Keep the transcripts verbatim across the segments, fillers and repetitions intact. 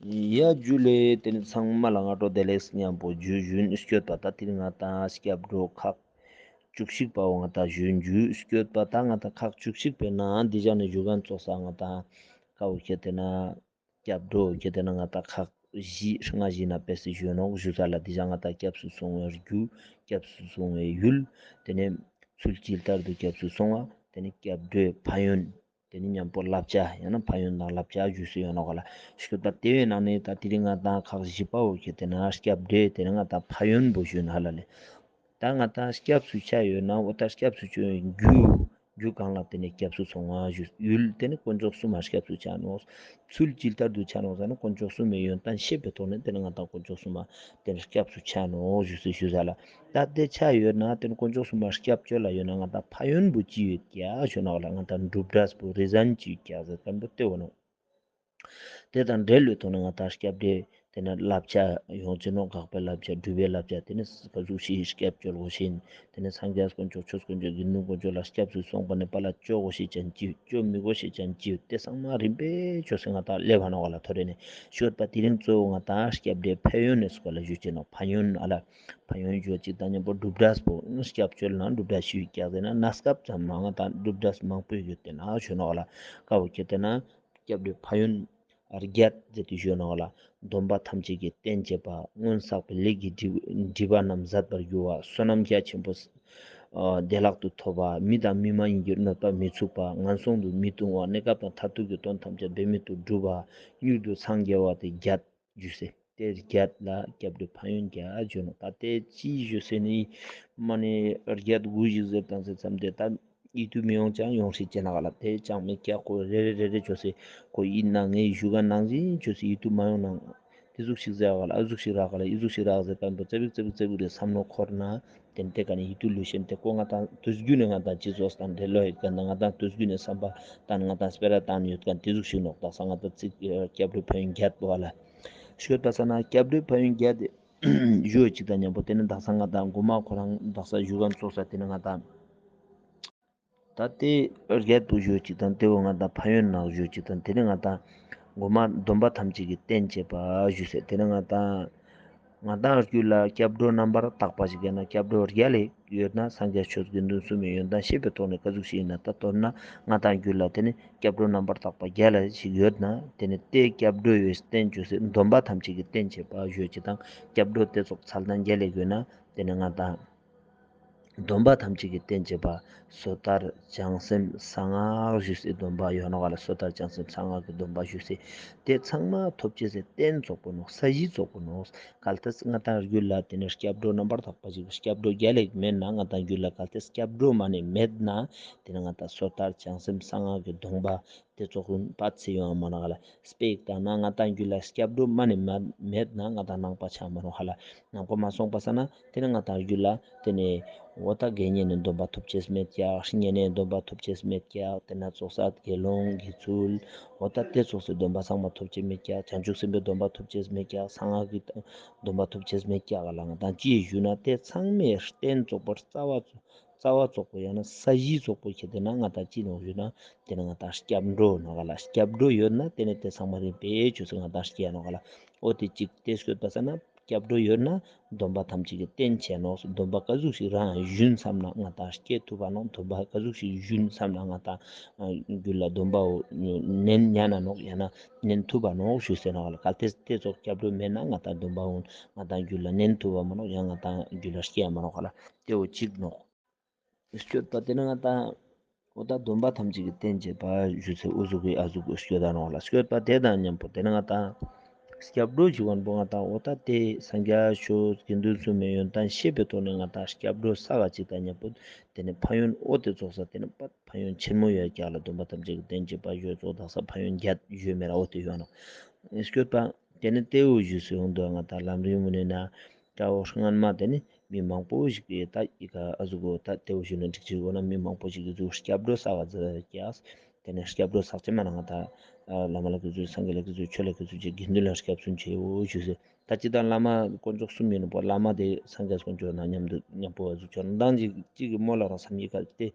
ཡ་ཇུ་ལེ། ཏེ་ནེ་ཚང་མ་ལ་སྔ་དྲོ་བདེ་ལེགས་ཉམ་པོ་ཇུ་ཞུན་སྐྱོད་པ། ད་ཏེ་ནེ་ང་ཏང་སྐྱབས་འགྲོ་ཁག་བཅུ་གཅིག་པའོ་ང་ཏང་ཞུན་ཇུ་སྐྱོད་པ། ད་ང་ཏང་ཁག་བཅུ་གཅིག་པའི་ནང་འདི་ཞག་ནེ་ཞུ་ཁན་ཙོགས་ས་ང་ཏང་ཀ་བོ་ཁྱེར་ཏེ་ན་སྐྱབས་འགྲོ་ཁྱེར་ཏེ་ན་ང་ཏང་ཁག་བཞི་ལྔ་ཞིག་ན་པེ་སི་ཞུ་ནོག་ཞུ་ས་ལ། འདི་ཞག་ང་ཏང་སྐྱབས་སུ་སོང་བའི་རྒྱུ། སྐྱབས་སུ་སོང་བའི་ཡུལ། ཏེ་ནེ་ཚུལ་ཇི་ལྟར་དུ་སྐྱབས་སུ་སོང་བ། ཏེ་ནེ་སྐྱབས་འགྲོའི་ཕན་ཡོན། ཏེ་ནེ་ཉམ་པོ་བསླབ་བྱ་ཡང་ན་ཕན་ཡོན་དང་བསླབ་བྱ་ཞུ་སྲོལ་ཡོད་ནོག་ལ། སྐྱོད་པ་ཏེ་བོའི་ནང་ནེ་ད་དེ་རིང་ང་ཏང་ཁག་བཞི་པ་བོ་ཁྱེར་ཏེ་ན་སྐྱབས་འགྲོའི་ཏེ་ནེ་ང་ཏང་ཕན་ཡོན་པོ་ཞུ་ན་ཧ་ལ་ལེ། ད་ང་ཏང་སྐྱབས་སུ་ཆ་ཡོད་ན་འོ་ད་སྐྱབས་སུ་ཆ་ཡོད་རྒྱུ་རྒྱུ་གང་ལ་ཏེ་ནེ་སྐྱབས་སུ་སོང་བ་ཞུ་ཡུལ་ཏེ་ནེ་དཀོན་མཆོག་གསུམ་མ་སྐྱབས་སུ་ཆ་ནོག། ཚུལ་ཇི་ལྟར་དུ་ཆ་ནོག་ཟེར་ན་དཀོན་མཆོག་གསུམ་མའི་ཡོན་ཏན་ཤེས་པའི་ཐོག་ནེ་ཏེ་ནེ་ང་ཏང་དཀོན་མཆོག་གསུམ་མ་ཏེ་ནེ་སྐྱབས་སུ་ཆ་ནོག་ཞུ་སྲོལ་ཞུ་ས་ལ། ད་ཏེ་ཆ་ཡོད་ན་ཏེ་ནེ་དཀོན་མཆོག་གསུམ་མ་སྐྱབས་བཅོལ་ལ་ཡོད་ན་ང་ཏང་ཕན་ཡོན་པོ་ཅི་ཡོད་ཀྱག་ཞུ་ན་ལ་ང་ཏང་འགྲུབ་འབྲས་པོ་རི་ཟན་ཅི་ཡོད་ཀྱག་ཟེར་ཁན་པོ་ཏེ་བོ་ནོག། ཏེ་དང་འབྲེལ་བའི་ཐོག་ནེ་ང་ཏང་སྐྱབས་འགྲོའི་ཏེ་ནེ་བསླབ་བྱ་ཡོང་ཅེ་ནོག། དགག་པའི་བསླབ་བྱ་སྒྲུབ་པའི་བསླབ་བྱ་ཏེ་ནེ་ཀ་ཟུག་ཞིག་སྐྱབས་བཅོལ་དགོས་ཤེས་ཏེ་ནེ་སངས་རྒྱས་དཀོན་མཆོག་ཆོས་དཀོན་མཆོག་དགེ་འདུན་དཀོན་མཆོག་ལ་སྐྱབས་སུ་སོང་པ་ནེ་པ་ལ་བཅོ་དགོས་ཤེས་ཅན་ཅི་ཡོད་བཅོ་མི་དགོས་ཤེས་ཅན་ཅི་ཡོད་ཏེ་ཚང་མ་རིམ་པས་བཅོས་སེ་ང་ཏང་ལེབ་བ་ནོག་ལ། ཐོ་རེ་ནེ་ཤོད་པ་དེ་རིང་གཙོ་བོ་ང་ཏང་སྐྱབས་འགྲོའི་ཕན་ཡོན་ནི་སྐོར་ལ་ཞུ་ཅེ་ནོག། ཕན་ཡོན་ཨ་ལ་ཕན་ཡོན་ཞུ་ཅིག་དང་མཉམ་པོ་འགྲུབ་འབྲས་པོ་སྐྱབས་བཅོལ་ན་འགྲུབ་འབྲས་ཞུ་ཀྱག་ཟེར་ན་གནས་སྐབས་ཙམ་མ་ང་ཏང་འགྲུབ་འབྲས་མང་པོ་ཡོད་དེ་ན་ཞུ་ནོག་ལ། ཀ་བོ་ཁྱེར་ཏེ་ན་སྐྱབས་འགྲོའི་ཕན་ཡོན་བརྒྱད་ཟེར་ཏེ་ཞུ་ནོག་ལ། སྡོམ་པ་ཐམས་ཅད་ཀྱི་རྟེན་བྱེད་པ། སྔོན་བསགས་པའི་ལས་ཀྱི་སྒྲིབ་སྒྲིབ་པ་རྣམས་ཟད་པར་འགྱུར་བ། བསོད་ནམས་རྒྱ་ཆེན་པོ་བདེ་བླག་ཏུ་ཐོབ་པ། མི་དང་མི་མ་ཡིན་གྱི་གནོད་པ་མི་ཚུགས་པ། ངན་སོང་དུ་མི་ལྟུང་བ། གནས་སྐབས་དང་མཐར་ཐུག་གི་དོན་ཐམས་ཅད་འབད་མེད་དུ་འགྲུབ་པ། མྱུར་དུ་སངས་རྒྱ་བ་སྟེ་བརྒྱད་ཞུས་སེ། ཏེ་བརྒྱད་ལ་སྐྱབས་འགྲོའི་ཕན་ཡོན་བརྒྱད་ཞུ་ནོག། ད་ཏེ་ཅི་ཞུས་སེ་ནི་མ་ནེ་བརྒྱད་དགུ་ཞིག་ཟེར་དང་ཟེར་ཙམ་ཏེ་ད་ཡིད་དུ་མི་འོང་ཅང་ཡོང་སྲིད་ཅེ་ན་ག་ལ། ཏེ་ཅང་མེད་ཀྱག་ཁོ་རེ་རེ་རེ་རེ་བཅོས་སེ་ཁོ་ཡིད་ན་ངའི་ཞུ་ག་ནང་བཞིན་བཅོས་སེ་ཡིད་དུ་མ་ཡོང་ནང་ཏེ་ཟུག་ཞིག་ཟེར་ག་ལ་ཨ་ཟུག་ཞིག་རག་ག་ལ་ཨི་ཟུག་ཞིག་རག་ཟེར་ཏང་པོ་ཙེ་བིག་ཙེ་བིག་ཙེ་བིག་རེ་བསམ་མནོ་འཁོར་ན། ཏེ་ནེ་ཏེ་ཀ་ནེ་ཡིད་དུ་ལུས་ཤེས་ཏེ་ཁོ་ང་ཏང་དུས་རྒྱུན་ནེ་ང་ཏང་སྤྱི་ཚོགས་དང་འབྲེལ་ལོ་ཡོད་ཀྱག་ན་ང་ཏང་དུས་རྒྱུན་ནེ་བསམ་པ་དང་ང་ཏང་སྤེ་ར་བཏང་ཡོད་ཀྱག་ཏེ་ཟུག་ཞིག་ནོག། དག་ས་ང་ཏང་ཚིག་སྐྱབས་འགྲོའི་ཕན་ཡོན་བརྒྱད་པོ་བ་ལ་ཤོད་པ་ས་ན་སྐྱབས་འགྲོའི་ཕན་ཡོན་བརྒྱད་ཞུ་ཅིག་དང་མཉམ་པོ་ཏེ་ནེ་དག་ས་ང་ཏང་གོ་མ་ཁོ་རང་དག་ས་ཞུ་ཁན་ཙོགས་ས་ཏེ་ནེ་ང་ཏང་ད་ཏེ་བརྒྱད་པོ་ཞུ་ཅིག་དང་ཏེ་བོ་ང་ཏང་ཕན་ཡོན་ནང་ཞུ་ཅིག་དང་ཏེ་ནེ་ང་ཏང་གོ་མ་སྡོམ་པ་ཐམས་ཅད་ཀྱི་རྟེན་བྱེད་པ་ཞུས་སེ་ཏེ་ནེ་ང་ཏང་ང་ཏང་རྒྱུད་ལ་སྐྱབས་འགྲོ་རྣམ་པར་དག་པ་ཞིག་ཡོད་ན་སྐྱབས་འགྲོ་བརྒྱད་ལས་ཡོད་ན་སངས་རྒྱས་ཆོས་དགེ་འདུན་གསུམ་མའི་ཡོན་ཏན་ཤེས་པའི་ཐོག་ནེ་ཀ་ཟུག་ཞིག་ཡིན་ན་ད་མདོར་ན་ང་ཏང་རྒྱུད་ལ་ཏེ་ནེ་སྐྱབས་འགྲོ་རྣམ་པར་དག་པ་བརྒྱད་ལས་ཞིག་ཡོད་ན་ཏེ་ནེ་ཏེ་སྐྱབས་འགྲོ་ཡོད་རྟེན་བཅོས་སེ་སྡོམ་པ་ཐམས་ཅད་ཀྱི་རྟེན་བྱེད་པ་ཞུ་ཅིག་དང་སྐྱབས་འགྲོ་ཏེ་ཙོགས་ཚད་ལྡན་བརྒྱད་ལས་ཡོད་ན་ཏེ་ནེ་ང་ཏང་སྡོམ་པ་ཐམས་ཅད་ཀྱི་རྟེན་བྱེད་པ། སོ་ཐར་བྱང་སེམས་གསང་སྔགས་ཞུས་སེ་སྡོམ་པ་ཡོད་ནོག་ག་ལ། སོ་ཐར་བྱང་སེམས་གསང་སྔགས་ཀྱི་སྡོམ་པ་ཞུས་སེ་ཏེ་ཚང་མ་ཐོབ་ཅེས་སི་རྟེན་ཙོགས་པོ་ནོག། ས་གཞི་ཙོགས་པོ་ནོག། གལ་ཏེ་ང་ཏང་རྒྱུད་ལ་ཏེ་ནེ་སྐྱབས་འགྲོ་རྣམ་པར་དག་པ་ཞིག་སྐྱབས་འགྲོ་བརྒྱད་ལས་མེད་ན་ང་ཏང་རྒྱུད་ལ་གལ་ཏེ་སྐྱབས་འགྲོ་མ་ནེ་མེད་ན་ཏེ་ནེ་ང་ཏང་སོ་ཐར་བྱང་སེམས་གསང་སྔགས་ཀྱི་སྡོམ་པ་ཏེ་ཙོགས་ཀུན་པ་ཚེ་ཡོང་བ་མ་ནོག་ག་ལ། སྤེ་ཡིག་དང་ན་ང་ཏང་རྒྱུད་ལ་སྐྱབས་འགྲོ་མ་ནེ་མ་མེད་ན་ང་ཏང་ནང་པ་ཆ་མ་ནོག་ཧ་ལ། ནང་པ་མ་སོང་པ་ས་ན་ཏེ་ནེ་ང་ཏང་རྒྱུད་ལ་ཏེ་ནེ་འོ་ད་དགེ་བསྙེན་ནི་སྡོམ་པ་ཐོབ་ཅེས་མེད་ཀྱག། བསྙེན་གནས་སྡོམ་པ་ཐོབ་ཅེས་མེད་ཀྱག། ཏེ་ནེ་ཚོགས་བསགས་དགེ་སློང་དགེ་ཚུལ་འོ་ད་ཏེ་ཙོགས་སི་སྡོམ་པ་ཚང་མ་ཐོབ་ཅེས་མེད་ཀྱག། བྱང་ཆུབ་སེམས་དཔའི་སྡོམ་པ་ཐོབ་ཅེས་མེད་ཀྱག། གསང་སྔགས་ཀྱི་སྡོམ་པ་ཐོབ་ཅེས་མེད་ཀྱག་ག་ལ། ང་ཏང་ཅི་ཞུ་ན་ཏེ་ཚང་མའི་རྟེན་ཙོགས་པོ་རྩ་བ་རྩ་བ་ཙོགས་པོ་ཡང་ན་ས་གཞི་ཙོགས་པོ་ཁྱེར་ཏེ་ན་ང་ཏང་ཅི་ནོག་ཞུ་ན་ཏེ་ནེ་ང་ཏང་སྐྱབས་འགྲོ་ནོག་ག་ལ། སྐྱབས་འགྲོ་ཡོད་ན་ཏེ་ནེ་ཏེ་ཚང་མ་རིམ་པས་བཅོས་སེ་ང་ཏང་སྐྱེ་ནོག་ག་ལ། འོ་ཏེ་གཅིག་ཏེ་ཤོད་པ་ས་ན་སྐྱབས་འགྲོ་ཡོད་ན་སྡོམ་པ་ཐམས་ཅད་ཀྱི་རྟེན་བྱེད་ནོག། སྡོམ་པ་ཀ་ཟུག་ཞིག་རང་ཞུན་བསམ་ན་ང་ཏང་སྐྱེ་ཐུབ་པ་ནོག། སྡོམ་པ་ཀ་ཟུག་ཞིག་ཞུན་བསམ་ན་ང་ཏང་རྒྱུད་ལ་སྡོམ་པའོ་ནན་ཉན་ན་ནོག་ཡང་ན་ནན་ཐུབ་པ་ནོག་ཞུས་སེ་ནོག་ག་ལ། གལ་ཏེ་ཏེ་ཙོགས་སྐྱབས་འགྲོ་མེད་ན་ང་ཏང་སྡོམ་པའོ་ང་ཏང་རྒྱུད་ལ་ནན་ཐུབ་པ་མ་ནོག། ཡང་ང་ཏང་རྒྱུད་ལ་སྐྱེ་ཡ་མ་ནོག་ག་ལ། ཏེ་བོ་གཅིག་ནོག། སྐྱོད་པ་ཏེ་ནེ་ང་ཏང་འོ་ད་སྡོམ་པ་ཐམས་ཅད་ཀྱི་རྟེན་བྱེད་པ་ཞུ་ཚེ་འུ་ཟུག་གི་ཨ་ཟུག་གི་སྐྱོད་ད་ནོག་ལ། སྐྱོད་པ་ཏེ་དང་མཉམ་པོ་ཏེ་ནེ་ང་ཏང་སྐྱབས་འགྲོ་ཞུ་ཁན་པོ་ང་ཏང་འོ་ད་ཏེ་སངས་རྒྱས་ཆོས་དགེ་འདུན་གསུམ་མའི་ཡོན་ཏན་ཤེས་པའི་ཐོག་ནེ་ང་ཏང་སྐྱབས་འགྲོ་བསགས་ཅིག་དང་མཉམ་པོ་ཏེ་ནེ་ཕན་ཡོན་འོ་ཏེ་ཙོགས་ས་ཏེ་ནེ་ཕན་ཡོན་ཆེན་མོ་ཡོད་ཀྱག་ལ། སྡོམ་པ་ཐམས་ཅད་ཀྱི་རྟེན་བྱེད་པ་ཞུ་ཙོགས་དག་ས་ཕན་ཡོན་བརྒྱད་ཞུ་མེད་ར་འོ་ཏེ་ཡོད་ནོག། སྐྱོད་པ་ཏེ་ནེ་ཏེ་བོ་ཞུས་སེ་ཡོང་དུ་ང་ཏང་ལམ་རིམ་མུ་ནེ་ན་ཀ་བོ་སྔན་མ་ཏེ་ནེ་མི་མང་པོ་ཞིག་གི་ད་ཨི་ཀ་ཨ་ཟུག་གོ་ད་ཏེ་བོ་ཞུ་ན་འགྲིག་ཅིག་གོ་ན་མི་མང་པོ་ཞིག་གི་ཟུག་སྐྱབས་འགྲོ་བསགས་པ་ཟེར་ཀྱག། ཏེ་ནེ་སྐྱབས་འགྲོ་བསགས་ཅེས་མ་ན་ང་ཏང་བླ་མ་ལ་གི་ཟུག་སངས་རྒྱས་ལ་གི་ཟུག་ཆོས་ལ་གི་ཟུག་ཅིག་དགེ་འདུན་ལ་སྐྱབས་སུ་མཆིའོ་ཞུས་སེ། ད་ཅི་ད་བླ་མ་དཀོན་མཆོག་གསུམ་ཡིན་ནོག་པ། བླ་མ་དེ་སངས་རྒྱས་དཀོན་མཆོག་ན་མཉམ་དུ་མཉམ་པོ་བ་ཟུག་ཆོག་ན་མདང་ཅིག་ཅིག་གི་མོ་ལ་རང་བསམ་ཡིག་ག་དེ་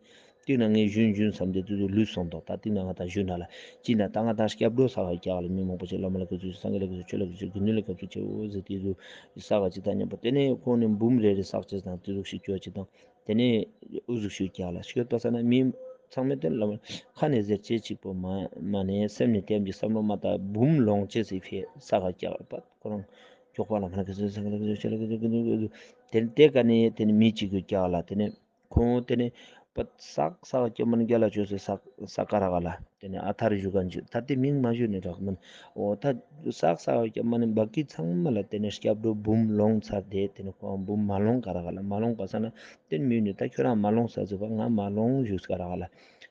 སྟིང་ན་ངས་ཞུན་ཞུན་བསམ་སྟེ་དེ་ཚོ་ལུས་སོང་དོག། ད་སྟིང་ན་ང་ད་ཞུན་ན་ལ་ཅི་ན་ད་ང་ད་སྐྱབས་འགྲོ་བསགས་ཀྱག་ལ། མི་མང་པོ་ཅིག་བླ་མ་ལ་དཀའ་བསུ་ཆེ། སངས་རྒྱས་ལ་དཀའ་བསུ་ཆེ། ཆོས་ལ་དཀའ་བསུ་ཆེ། དགེ་འདུན་ལ་དཀའ་བསུ་ཆེ། འོ་ཟེར་དེ་ཚོ་བསགས་ཀྱག་ཅིག་ད་མཉམ་པོ་དེ་ནས་ཁོང་ནས་འབུམ་རེ་རེ་བསགས་ཅེས་དང་དེ་ཟུག་ཞིག་ཅོ་ཅིག་དང་། དེ་ནས་འུ་ཟུག་ཞིག་ཀྱག་ལ་སྐྱོད་པ་ས་ན་མི་ཚང་མས་དེ་ལ་ཁ་ནས་ཟེར་ཅེས་ཅིག་པོ་མ་མ་ནས་སེམས་ནས་དེ་ཡམ་གྱི་བསམ་བློ་མ་ད་འབུམ་ལོངས་ཅེས་སི་ཕི་བསགས་ཀྱག་པ་ཁོ་རང་མགྱོགས་པ་ལ་མ་ན་དཀའ་བསུ་ཆེ། སངས་རྒྱས་ལ་དཀའ་བསུ་ཆེ། དེ་དེ་ཀ་ནས་དེ་ནས་མི་ཅིག་གི་ཀྱག་ལ་དེ་ནས། ཁོང་དེ་ནས་པ་བསགས་བསགས་ཀྱི་མ་ནི་རྒྱ་ལ་བཅོས་སེ་བསགས་བསགས་ཀ་ར་ག་ལ། དེ་ནས་ཨ་ཐར་ཞུ་ག་འཇུ་ད་དེ་མིང་མ་ཞུ་ནི་རག་མིན། འོ་ད་བསགས་བསགས་ཀྱི་མ་ནི་བ་ཀི་ཚང་མ་ལ་དེ་ནས་སྐྱབས་འགྲོ་འབུམ་ལོངས་ཚར་དེ་དེ་ནས་ཁོང་འབུམ་མ་ལོངས་ཀ་ར་ག་ལ། མ་ལོངས་པ་ས་ན་དེ་ནས་མི་ནི་ད་ཁྱོད་རང་མ་ལོངས་ས་ཟེར་བ་ང་མ་ལོངས་ཞུས་ཀ་ར་ག་ལ།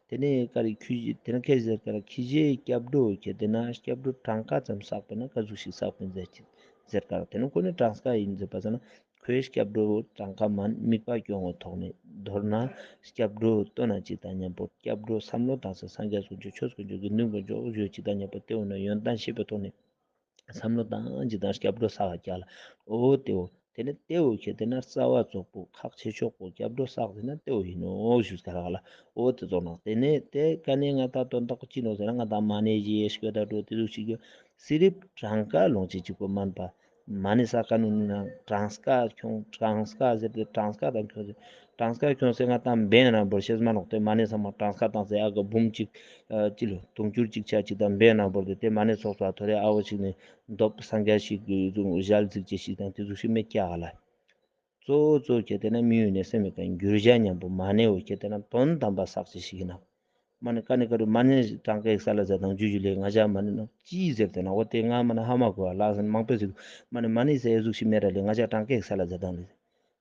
དེ་ནས་ཀ་རི་ཁྱི་དེ་ནས་ཁྱེད་ཟེར་ཀ་ར་ཁྱི་ཞེས་སྐྱབས་འགྲོ་ཁྱེད་དེ་ན་སྐྱབས་འགྲོ་གྲངས་ཀ་ཙམ་བསགས་པས་ན་ཀ་ཟུག་ཞིག་བསགས་པས་ཟེར་ཅིག་ཟེར་ཀ་ར། དེ་ནས་ཁོ་ནི་གྲངས་ཀ་ཡིན་ཟེར་བ་ས་ན། ཁོའི་སྐྱབས་འགྲོ་གྲངས་ཀ་མན་དམིགས་པ་སྐྱོང་བའི་ཐོག་ནས་མདོར་ན་སྐྱབས་འགྲོ་སྟོན་ན་ཅིག་དང་མཉམ་པོ་སྐྱབས་འགྲོ་བསམ་བློ་བཏང་སེ་སངས་རྒྱས་དཀོན་མཆོག་ཆོས་དཀོན་མཆོག་དགེ་འདུན་དཀོན་མཆོག་ཞུ་ཅིག་དང་མཉམ་པོ་དེ་འོ་ན་ཡོན་ཏན་ཤེས་པའི་ཐོག་ནས་བསམ་བློ་བཏང་ཅིག་དང་སྐྱབས་འགྲོ་བསགས་ཀྱག་ལ། འོ་དེ་འོ་དེ་ནས་དེ་འོ་ཁྱེད་དེ་ན་རྩ་བ་ཙོག་པོ་ཁག་ཆེ་ཤོས་པོ་སྐྱབས་འགྲོ་བསགས་དེ་ན་དེ་འོ་ཡིན་ནོ་ཞུས་ཀ་ར་ག་ལ། འོ་དེ་ཙོག་ན་དེ་ནས་དེ་ཀ་ནས་ང་ད་དོན་དག་ཅི་ནོ་ཟེར་ན་ང་ད་མ་ཎི་ཞེས་སྐྱོད་ད་འགྲོ་དེ་ཟུག་ཞིག་གི་སི་རིབ་གྲངས་ཀ་ལོངས་ཅིག་ཅིག་པོ་མན་པ། མ་ཎི་ས་ཀ་ནུ་ནི་ན་གྲངས་ཀ་ཁྱོང་གྲངས་ཀ་ཟེར་ཏེ་གྲངས་ཀ་དང་ཁྱོང་ཟེར། གྲངས་ཀ་ཁྱོང་ཟེར་ང་དང་བན་རང་བོར་ཤེས་མ་ནོག། དེ་མ་ཎི་ཚང་མ་གྲངས་ཀ་དང་ཟེར་ཨ་ག་འབུམ་གཅིག་ཨ་ཅི་ལོ་དུང་ཕྱུར་གཅིག་ཆ་གཅིག་དང་བན་རང་བོར་ཏེ་དེ་མ་ཎི་ཚོགས་པ་ཐོ་རེ་ཨ་བོ་ཞིག་ནི་མདོབ་སངས་རྒྱས་ཤིག་གི་ཟུང་ཞལ་གཟིགས་ཅེས་ཤིག་དང་དེ་ཟུག་ཤིག་མེད་ཀྱག་ལ། གཙོ་བོ་གཙོ་བོ་ཁྱེད་དེ་ན་མི་ཡུལ་ནས་སེམས་མེད་ཀ་འགྱུར་བྱ་མཉམ་པོ་མ་ཎི་འོ་ཁྱེད་དེ་ན་དོན་དམ་པ་བསགས་ཅེས་ཤིག་ཡིན་ན། མ་ཎི་ཀ་ནི་ཀ་རུ་མ་ཎི་གྲངས་ཀ་ཡིག་ས་ལ་ཟ་དང་ཇུ་ཇུ་ལེ་ང་ཞ་མ་ཎི་ནང་ཅི་ཟེར་ཏེ་ན་འོ་དེ་ང་མ་ཎི་ཧ་མ་གོ་བ་ལ་ཟེར་མང་པོས་ཟེར། མ་ཎི་མ་ཎི་ཟེར་ཨེ་ཟུག་ཤིག་མེད་ར་ལེ་ང་ཞ་གྲངས་ཀ་ཡིག་ས་ལ་ཟ་དང་ལེ།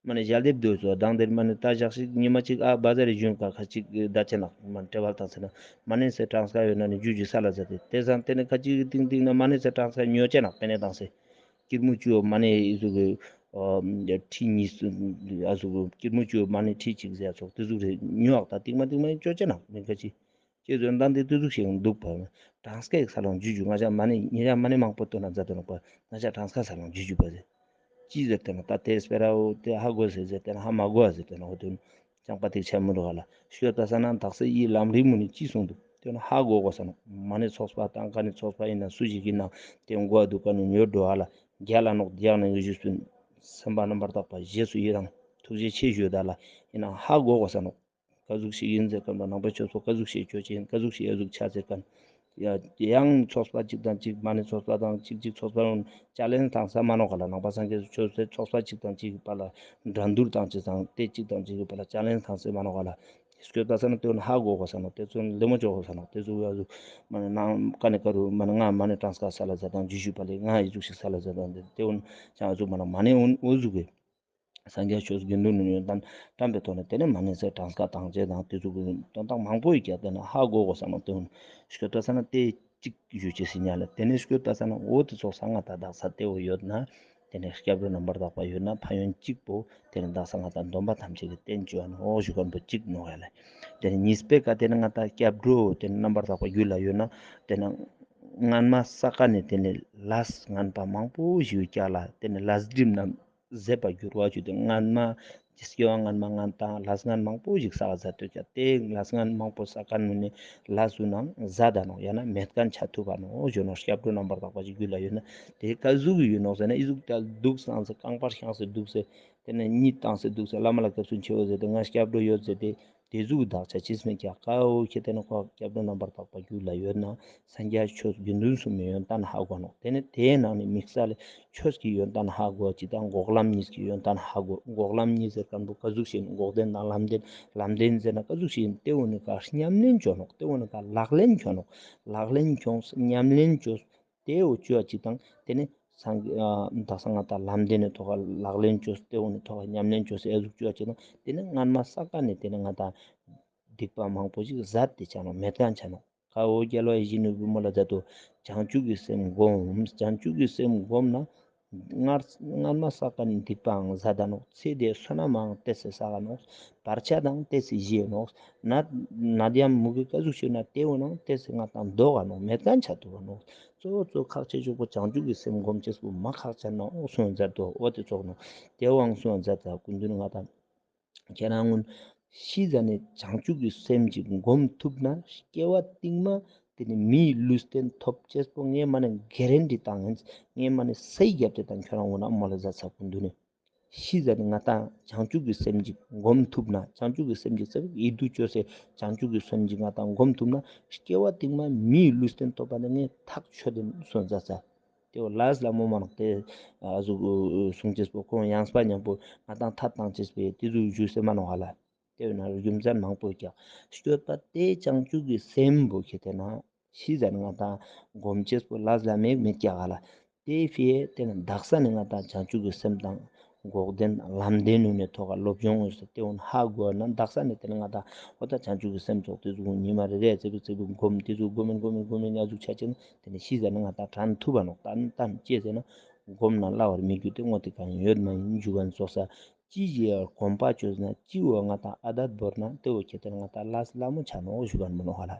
མ་ཎི་ཞལ་འདེབས་དུས་སོ་དང་དེར་མ་ཎི་ད་ཞག་ཞིག་ཉི་མ་གཅིག་ཨ་བ་ཟ་རེ་ཞུན་ཀ་ཁ་ཅིག་ད་ཆེ་ནག་མ་ཎི་དྲེ་བལ་དང་ཟེར་ན་མ་ཎི་ཟེར་གྲངས་ཀ་ཡོད་ན་ནི་ཇུ་ཇུ་ས་ལ་ཟ་དེ་དེ་སང་དེ་ནི་ཁ་ཅིག་ཏིང་ཏིང་ན་མ་ཎི་ཟེར་གྲངས་ཀ་ཉོ་ཆེ་ནག་པེ་ནེ་དང་ཟེར། སྐྱིར་མོ་བཅུ་བོ་མ་ཎི་ཨི་ཟུག་གི་ཨ་ཁྲི་གཉིས་སུ་ཨ་ཟུག་གི་སྐྱིར་མོ་བཅུ་བོ་མ་ཎི་ཁྲི་གཅིག་ཟེར་ཚོགས་དེ་ཟུག་རེ་ཉོ་བག་ད་ཏིག་མ་ཏིག་མ་ཡིན་ཅོ་ཅེ་ནག་མི་ཁ་ཅི་ཅེ་ཟོན་དང་དེ་དེ་ཟུག་ཞིག་འདུག་པ། གྲངས་ཀ་ཡིག་ས་ལོང་ཇུ་ཇུ་ང་ཞ་མ་ཎི་ཉེ་ར་མ་ཎི་མང་པོ་བཏོན་ན་མཛད་དོ་ནོག་པ། ང་ཞ་གྲངས་ཀ་ས་ལོང་ཇུ་ཇུ་པ་ཟེར། ཅི་ཟེར་ཏེ་ན་ད་དེ་སྤེ་ར་འོ་དེ་ཧ་གོ་ཟེར་ཟེར་ཏེ་ན་ཧ་མ་གོ་ཟེར་ཏེ་ན་འོ་དོན། ཅང་པ་ཏིག་ཆ་མི་འགྲོ་ག་ལ། ཤོད་ད་ས་ན་དག་ས་ཡི་ལམ་རིམ་མུ་ནི་ཅི་གསུངས་འདུག་དེ་ན་ཧ་གོ་གོ་ས་ནོག། མ་ཎི་ཚོགས་པ་དང་ཀ་ནི་ཚོགས་པ་ཡིན་ན་སུ་ཞིག་ཡིན་ན་དེ་མགོ་བ་འདུག་ཀ་ནི་ཉོ་འགྲོ་ཧ་ལ་རྒྱ་ལ་ནོག་རྒྱ་ནི་ཡོད་ཞུས་པིན། སེམས་པ་རྣམ་པར་དག་པ་རྗེས་སུ་ཡི་རང་ཐུགས་རྗེ་ཆེ་ཞུ་ད་ལ་ཡིན་ན་ཧ་གོ་གོ་ས་ནོག། ཀ་ཟུག་ཞིག་ཡིན་ཟེར་ཀ་ནོག་ནང་པའི་ཆོས་སོ་ཀ་ཟུག་ཞིག་ཆོས་ཅན་ཀ་ཟུག་ཞིག་ཡ་ཟུག་ཆ་ཟེར་ཀ་ནོག། ཡ་ཡང་ཚོགས་པ་གཅིག་དང་གཅིག་མ་ཎི་ཚོགས་པ་དང་གཅིག་གཅིག་ཚོགས་པ་ལ་ཅ་ལན་བཏང་ས་མ་ནོག་ག་ལ། ནང་པ་སངས་རྒྱས་ཆོས་སྡེ་ཚོགས་པ་གཅིག་དང་གཅིག་གི་བར་ལ་འགྲན་བསྡུར་བཏང་ཅེས་དང་དེ་གཅིག་དང་གཅིག་གི་བར་ལ་ཅ་ལན་བཏང་ས་མ་ནོག་ག་ལ། སྐྱོད་པ་ས་ན་དེ་འོ་ན་ཧ་གོ་གོ་ས་ནོག། དེ་ཚོ་ལེ་མོ་ཅོ་གོ་ས་ནོག། དེ་ཚོ་ཡ་ཟུག་མ་ཎི་ནང་ཀ་ནི་ཀ་རུ་མ་ཎི་ང་མ་ཎི་གྲངས་ཀ་ས་ལ་ཟ་དང་ཇུ་ཞུ་པ་ལེ་ང་ཡི་ཟུག་ཞིག་ས་ལ་ཟ་དང་དེ་དེ་འོ་ན་ཅང་ཟུག་མ་ནོག་མ་ཎི་འོ་འོ་ཟུག་གི། སངས་རྒྱས་ཆོས་དགེ་འདུན་ནི་ཡོན་ཏན་བཀྲམ་པའི་ཐོག་ནས་དེ་ནས་མ་ཎི་ཚེ་གྲངས་ཀ་དང་བཅས་དང་དེ་ཚོ་གི་དོན་དག་མང་པོ་ཡོད་ཀྱང་དེ་ནས་ཧ་གོ་གོ་ས་ནོག། དེ་འོ་ན་ཤོད་པ་ས་ན་དེ་གཅིག་ཞུ་ཅེས་ཟེར་ཉ་ལ། དེ་ནས་ཤོད་པ་ས་ན་འོ་དེ་ཚོགས་ས་ང་ད་དག་ས་དེ་འོ་ཡོད་ན་དེ་ནས་སྐྱབས་འགྲོ་རྣམ་པར་དག་པ་ཡོད་ན་ཕན་ཡོན་གཅིག་པོ་དེ་ནས་དག་ས་ང་ད་སྡོམ་པ་ཐམས་ཅད་ཀྱི་རྟེན་བཅོ་ཨ་ནོག་ཞུ་མཁན་པོ་གཅིག་ནོག་ཡ་ལ། དེ་ནས་གཉིས་པའི་ཀ་དེ་ནས་ང་ད་སྐྱབས་འགྲོ་དེ་ནས་རྣམ་པར་དག་པ་རྒྱུད་ལ་ཡོད་ན་དེ་ནས་སྔན་མ་ས་ཀ་ནས་དེ་ནས་ལས་ངན་པ་མང་པོ་ཞིག་ཡོད་ཀྱང་ལ་དེ་ནས་ལས་སྒྲིབ་རྣམས་ཟད་པར་འགྱུར་བ་ཞུ་སྟེ་སྔན་མ་སྐྱེ་བ་སྔན་མ་ངན་དང་ལས་ངན་མང་པོ་ཞིག་བསགས་ཟ་སྟོད་ཀྱང་དེ་ལས་ངན་མང་པོ་བསགས་མཁན་ནི་ལས་སུ་ནང་ཟད་ད་ནོག་ཡང་ན་མེད་མཁན་ཆ་ཐུབ་པ་ནོག་ཞུ་ནོག། སྐྱབས་འགྲོ་རྣམ་པར་དག་པ་ཞིག་རྒྱུད་ལ་ཡོད་ན་དེ་ཀ་ཟུག་ཡོད་ནོག་ཟེར་ན་ཨི་ཟུག་ད་འདུག་སང་ཟེར་རྐང་པར་བཤངས་སེ་འདུག་ཟེར་དེ་ནས་གཉིད་བཏང་སེ་འདུག་ཟེར་བླ་མ་ལ་སྐྱབས་སུ་མཆིའོ་ཟེར་ཏེ་ང་སྐྱབས་འགྲོ་ཡོད་ཟེར་ཏེ། དེ་ཟུག་དག་ཆ་ཅིས་མི་ཀྱག་ཀའོ་ཁྱེད་དེ་ནི་ཁོ་སྐྱབས་འགྲོ་རྣམ་པར་དག་པ་རྒྱུད་ལ་ཡོད་ན་སངས་རྒྱས་ཆོས་དགེ་འདུན་གསུམ་མི་ཡོན་ཏན་ཧ་གོ་ནོག། དེ་ནི་དེའི་ནང་ནས་དམིགས་བསལ་ཆོས་ཀྱི་ཡོན་ཏན་ཧ་གོ་ཅིག་དང་འགོག་ལམ་གཉིས་ཀྱི་ཡོན་ཏན་ཧ་གོ། འགོག་ལམ་གཉིས་ཟེར་མཁན་པོ་ཀ་ཟུག་ཞིག་འགོག་བདེན་དང་ལམ་བདེན། ལམ་བདེན་ཟེར་ན་ཀ་ཟུག་ཞིག་དེ་འོ་ནི་ཀ་ཉམས་ལེན་བཅོ་ནོག། དེ་འོ་ནི་ཀ་ལག་ལེན་བཅོ་ནོག། ལག་ལེན་བཅོས་ཉམས་ལེན་བཅོས། དེ་འོ་བཅོ་བ་ཅིག་དང་དེ་ནི་སངས་ཨ་དག་ས་ང་ད་ལམ་བདེན་ནི་ཐོག་ལག་ལེན་བཅོས་དེ་འོ་ནི་ཐོག་ཉམས་ལེན་བཅོས་ཨེ་ཟུག་བཅོ་བ་ཅིག་དང་དེ་ནི་སྔན་མ་ས་ཀ་ནས་དེ་ནི་ང་ད་སྡིག་པ་མང་པོ་ཞིག་ཟད་དེ་ཆ་ནོག་མེད་མཁན་ཆ་ནོག། ཀ་འོ་རྒྱལ་བ་ཡིད་བཞིན་ནོར་བུའི་མོལ་ལ་མཛད་དོ། བྱང་ཆུབ་ཀྱི་སེམས་བསྒོམ། བྱང་ཆུབ་ཀྱི་སེམས་བསྒོམ་ན། སྔར་སྔར་མ་བསགས་མཁན་སྡིག་པའང་ཟད་ད་ནོག། ཚེ་འདིའི་བསོད་ནམས་མང་ཏེ་སེ་བསགས་ནོག། བར་ཆད་དང་ཏེ་སེ་ཞི་ནོག། ནད་ནད་ཡམས་མུ་གེ་ཀ་ཟུག་ཤོད་ན་དེ་འོ་ནང་ཏེ་སེ་ང་དང་ལྡོག་ག་ནོག། མེད་མཁན་ཆ་ཐུབ་བ་ནོག། གཙོ་བོ་གཙོ་ཁག་ཆེ་ཤོས་པོ་བྱང་ཆུབ་ཀྱི་སེམས་བསྒོམ་ཅེས་པོ་མ་ཁག་ཆེ་ནོག་གསུངས་མཛད་དོ། འོ་དེ་ཙོགས་ནོག། དེ་བའང་གསུངས་མཛད་ད་སྐུ་མདུན་ང་དང་ཁྱེད་རང་ངུན་ ཤི་ཟ་ནེ་བྱང་ཆུབ་ཀྱི་སེམས་ཅིག་སྒོམ་ཐུབ་ན་སྐྱེ་བ་རྟིང་མ་ཏེ་ནེ་མིའི་ལུས་རྟེན་ཐོབ་ཅེས་པོ་ངས་མ་ནེ་གེ་རན་ཊི་བཏང་ཡིན། ངས་མ་ནེ་སའི་རྒྱབ་ཏེ་དང་ཁྱོད་རང་འོ་ན་མོལ་ལ་ཟ་ཚ་ཀུན་འདུག་ནེ། ཤི་ཟ་ནེ་ང་ཏང་བྱང་ཆུབ་ཀྱི་སེམས་ཅིག་སྒོམ་ཐུབ་ན། བྱང་ཆུབ་ཀྱི་སེམས་ཅིག་ཟེར་ཡིད་དུ་ཅོས་སེ་བྱང་ཆུབ་ཀྱི་སེམས་ཅིག་ང་ཏང་སྒོམ་ཐུབ་ན་སྐྱེ་བ་རྟིང་མ་མིའི་ལུས་རྟེན་ཐོབ་པ་ནི་ངས་ཐག་ཆོད་དེ་སོང་ཟ་ཚ། ཏེ་བོ་ལས་སླ་མོ་མ་ནོག། ཏེ་ཨ་ཟུག་གསུང་ཅེས་པོ་ཁོང་ཡང་སྤ་ཉམ་པོ་ང་ཏང་ཐད་བཏང་ཅེས་པོ་ཏེ་ཟུག་ཞུས་སེ་མ་ནོག་ཧ་ལ། ཏེ་བོ་ན་རྒྱུ་མཚན་མང་པོ་ཀྱག། སྐྱོད་པ་ཏེ་བྱང་ཆུབ་ཀྱི་སེམས་པོ་ཁྱེད་དེ་ན་ཤི་ཟ་ནེ་ང་ཏང་སྒོམ་ཅེས་པོ་ལས་སླ་མོ་མེད་ཀྱག་ཧ་ལ། ཏེ་ཕི་ཡེ་ཏེ་ནེ་དག་ས་ནེ་ང་ཏང་བྱང་ཆུབ་ཀྱི་སེམས་དང་འགོག་བདེན་ལམ་བདེན་ནུ་ནེ་ཐོག་ག་སློབ་སྦྱོང་ཡོད་ས་ཏེ་བོ་ཧ་གོ་ན་དག་ས་ནེ་ཏེ་ནེ་ང་ཏང་འོ་ད་བྱང་ཆུབ་ཀྱི་སེམས་ཚོགས་ཏེ་ཟུག་ཉི་མ་རེ་རེ་ཙེ་བི་ཙེ་བི་སྒོམ་ཏེ་ཟུག་སྒོམ་མིན་སྒོམ་མིན་སྒོམ་མིན་ཡ་ཟུག་ཆ་ཅེ་ན་ཏེ་ནེ་ཤི་ཟ་ནེ་ང་ཏང་དྲན་ཐུབ་བ་ནོག། ཏན་ཏན་ཅི་ཟེར་ན་སྒོམ་ན་སླ་བར་མི་འགྱུར་ཏེ་དངོས་ཏེ་གང་ཡོད་མ་ཡིན་འཇུག་ག་ཙོགས་ས་ཅི་ཞིག་ཡ་གོམས་པ་ཅོས་ན་ཅི་བོ་ང་ཏང་ཨ་དད་བོར་ན་ཏེ་བོ་ཁྱེད་དེ་ན་ང་ཏང་ལས་སླ་མོ་ཆ་ནོག་ཞུ་ག་མ་ནོག་ཧ་ལ།